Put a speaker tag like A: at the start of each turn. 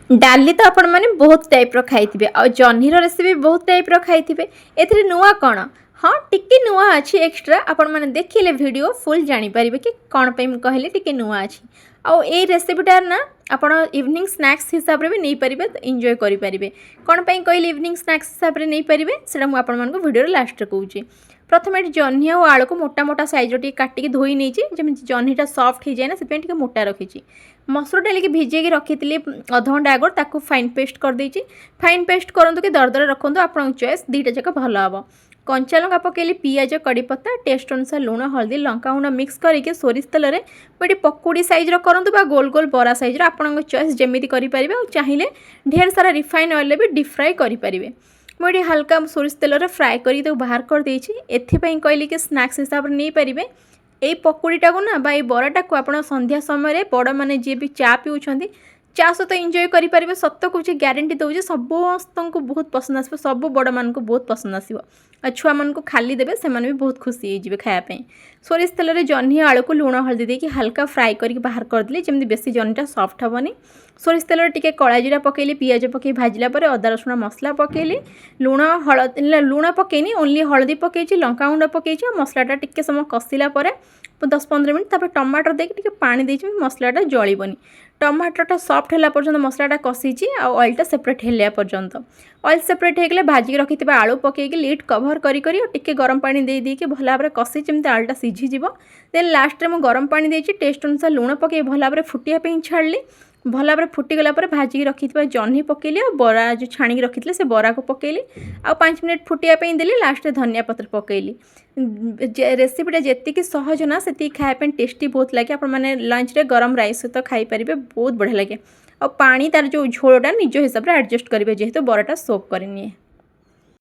A: ଡାଲି ତ ଆପଣମାନେ ବହୁତ ଟାଇପ୍ର ଖାଇଥିବେ ଆଉ ଜହ୍ନିର ରେସିପି ବହୁତ ଟାଇପ୍ର ଖାଇଥିବେ। ଏଥିରେ ନୂଆ କ'ଣ? ହଁ, ଟିକେ ନୂଆ ଅଛି ଏକ୍ସଟ୍ରା। ଆପଣମାନେ ଦେଖିଲେ ଭିଡ଼ିଓ ଫୁଲ୍ ଜାଣିପାରିବେ କି କ'ଣ ପାଇଁ ମୁଁ କହିଲି ଟିକେ ନୂଆ ଅଛି। ଆଉ ଏଇ ରେସିପିଟା ନା ଆପଣ ଇଭିନିଂ ସ୍ନାକ୍ସ ହିସାବରେ ବି ନେଇପାରିବେ, ଏନ୍ଜୟ କରିପାରିବେ। କ'ଣ ପାଇଁ କହିଲି ଇଭିନିଂ ସ୍ନାକ୍ସ ହିସାବରେ ନେଇପାରିବେ, ସେଇଟା ମୁଁ ଆପଣମାନଙ୍କୁ ଭିଡ଼ିଓର ଲାଷ୍ଟରେ କହୁଛି। ପ୍ରଥମେ ଏଠି ଜହ୍ନି ଆଉ ଆଳୁକୁ ମୋଟା ମୋଟା ସାଇଜ୍ର ଟିକେ କାଟିକି ଧୋଇ ନେଇଛି। ଯେମିତି ଜହ୍ନିଟା ସଫ୍ଟ ହେଇଯାଏ ନା, ସେଥିପାଇଁ ଟିକେ ମୋଟା ରଖିଛି। ମସୁର ଡାଲିକି ଭିଜେଇକି ରଖିଥିଲି ଅଧଘଣ୍ଟା ଆଗରୁ, ତାକୁ ଫାଇନ୍ ପେଷ୍ଟ କରିଦେଇଛି। ଫାଇନ୍ ପେଷ୍ଟ କରନ୍ତୁ କି ଦରଦରା ରଖନ୍ତୁ, ଆପଣଙ୍କ ଚଏସ୍, ଦୁଇଟା ଯାକ ଭଲ ହେବ। କଞ୍ଚା ଲଙ୍କା ପକାଇଲି, ପିଆଜ, କଡ଼ିପତ୍ତା, ଟେଷ୍ଟ ଅନୁସାରେ ଲୁଣ, ହଳଦୀ, ଲଙ୍କାଗୁଣ୍ଡ ମିକ୍ସ କରିକି ସୋରିଷ ତେଲରେ ମୁଁ ଏଠି ପକୁଡ଼ି ସାଇଜ୍ର କରନ୍ତୁ ବା ଗୋଲ ଗୋଲ ବରା ସାଇଜ୍ର, ଆପଣଙ୍କ ଚଏସ୍, ଯେମିତି କରିପାରିବେ। ଆଉ ଚାହିଁଲେ ଢେର ସାରା ରିଫାଇନ୍ ଅଏଲ୍ରେ ବି ଡିପ୍ ଫ୍ରାଏ କରିପାରିବେ। ମୁଁ ଏଠି ହାଲକା ସୋରିଷ ତେଲରେ ଫ୍ରାଏ କରିକି ତାକୁ ବାହାର କରିଦେଇଛି। ଏଥିପାଇଁ କହିଲି କି ସ୍ନାକ୍ସ ହିସାବରେ ନେଇପାରିବେ। ଏଇ ପକୁଡ଼ିଟାକୁ ନା ବା ଏଇ ବରାଟାକୁ ଆପଣ ସନ୍ଧ୍ୟା ସମୟରେ ବଡ଼ମାନେ ଯିଏ ବି ଚା ପିଉଛନ୍ତି, ଚା ସହିତ ଏନ୍ଜୟ କରିପାରିବେ। ସତ କହୁଛି, ଗ୍ୟାରେଣ୍ଟି ଦେଉଛି, ସମସ୍ତଙ୍କୁ ବହୁତ ପସନ୍ଦ ଆସିବ। ସବୁ ବଡ଼ମାନଙ୍କୁ ବହୁତ ପସନ୍ଦ ଆସିବ। ଆଉ ଛୁଆମାନଙ୍କୁ ଖାଲି ଦେବେ, ସେମାନେ ବି ବହୁତ ଖୁସି ହେଇଯିବେ ଖାଇବା ପାଇଁ। ସୋରିଷ ତେଲରେ ଜହ୍ନି ଆଳୁକୁ ଲୁଣ ହଳଦୀ ଦେଇକି ହାଲକା ଫ୍ରାଏ କରିକି ବାହାର କରିଦେଲି, ଯେମିତି ବେଶୀ ଜହ୍ନିଟା ସଫ୍ଟ ହେବନି। ସୋରିଷ ତେଲରେ ଟିକେ କଳା ଜିରା ପକାଇଲି। ପିଆଜ ପକାଇ ଭାଜିଲା ପରେ ଅଦା ରସୁଣ ମସଲା ପକାଇଲି। ଲୁଣ ହଳଦୀ, ଲୁଣ ପକାଇନି, ଓନ୍ଲି ହଳଦୀ ପକାଇଛି, ଲଙ୍କାଗୁଣ୍ଡ ପକାଇଛି। ଆଉ ମସଲାଟା ଟିକେ ସମୟ କଷିଲା ପରେ 10-15 ମିନିଟ୍, ତାପରେ ଟମାଟର ଦେଇକି ଟିକେ ପାଣି ଦେଇଛି, ମସଲାଟା ଜଳିବନି। ଟମାଟରଟା ସଫ୍ଟ ହେଲା ପର୍ଯ୍ୟନ୍ତ ମସଲାଟା କଷିଛି ଆଉ ଅଏଲ୍ଟା ସେପାରେଟ୍ ହେଲା ପର୍ଯ୍ୟନ୍ତ। ଅଏଲ୍ ସେପାରେଟ୍ ହେଇଗଲେ ଭାଜିକି ରଖିଥିବା ଆଳୁ ପକାଇକି ଲିଡ୍ କଭର୍ କରି କରି ଆଉ ଟିକେ ଗରମ ପାଣି ଦେଇ ଦେଇକି ଭଲ ଭାବରେ କଷି, ଯେମିତି ଆଳୁଟା ସିଝିଯିବ। ଦେନ୍ ଲାଷ୍ଟରେ ମୁଁ ଗରମ ପାଣି ଦେଇଛି, ଟେଷ୍ଟ ଅନୁସାରେ ଲୁଣ ପକାଇ ଭଲ ଭାବରେ ଫୁଟିବା ପାଇଁ ଛାଡ଼ିଲି। ଭଲ ଭାବରେ ଫୁଟିଗଲା ପରେ ଭାଜିକି ରଖିଥିବା ଜହ୍ନି ପକାଇଲି ଆଉ ବରା ଯେଉଁ ଛାଣିକି ରଖିଥିଲି, ସେ ବରାକୁ ପକାଇଲି ଆଉ 5 ମିନିଟ୍ ଫୁଟିବା ପାଇଁ ଦେଲି। ଲାଷ୍ଟରେ ଧନିଆ ପତ୍ର ପକାଇଲି। ରେସିପିଟା ଯେତିକି ସହଜ ନା, ସେତିକି ଖାଇବା ପାଇଁ ଟେଷ୍ଟି ବହୁତ ଲାଗେ। ଆପଣମାନେ ଲଞ୍ଚରେ ଗରମ ରାଇସ୍ ସହିତ ଖାଇପାରିବେ, ବହୁତ ବଢ଼ିଆ ଲାଗେ। ଆଉ ପାଣି ତାର ଯେଉଁ ଝୋଳଟା ନିଜ ହିସାବରେ ଆଡ଼ଜଷ୍ଟ କରିବେ, ଯେହେତୁ ବରାଟା ସୋକ୍ କରିନିଏ।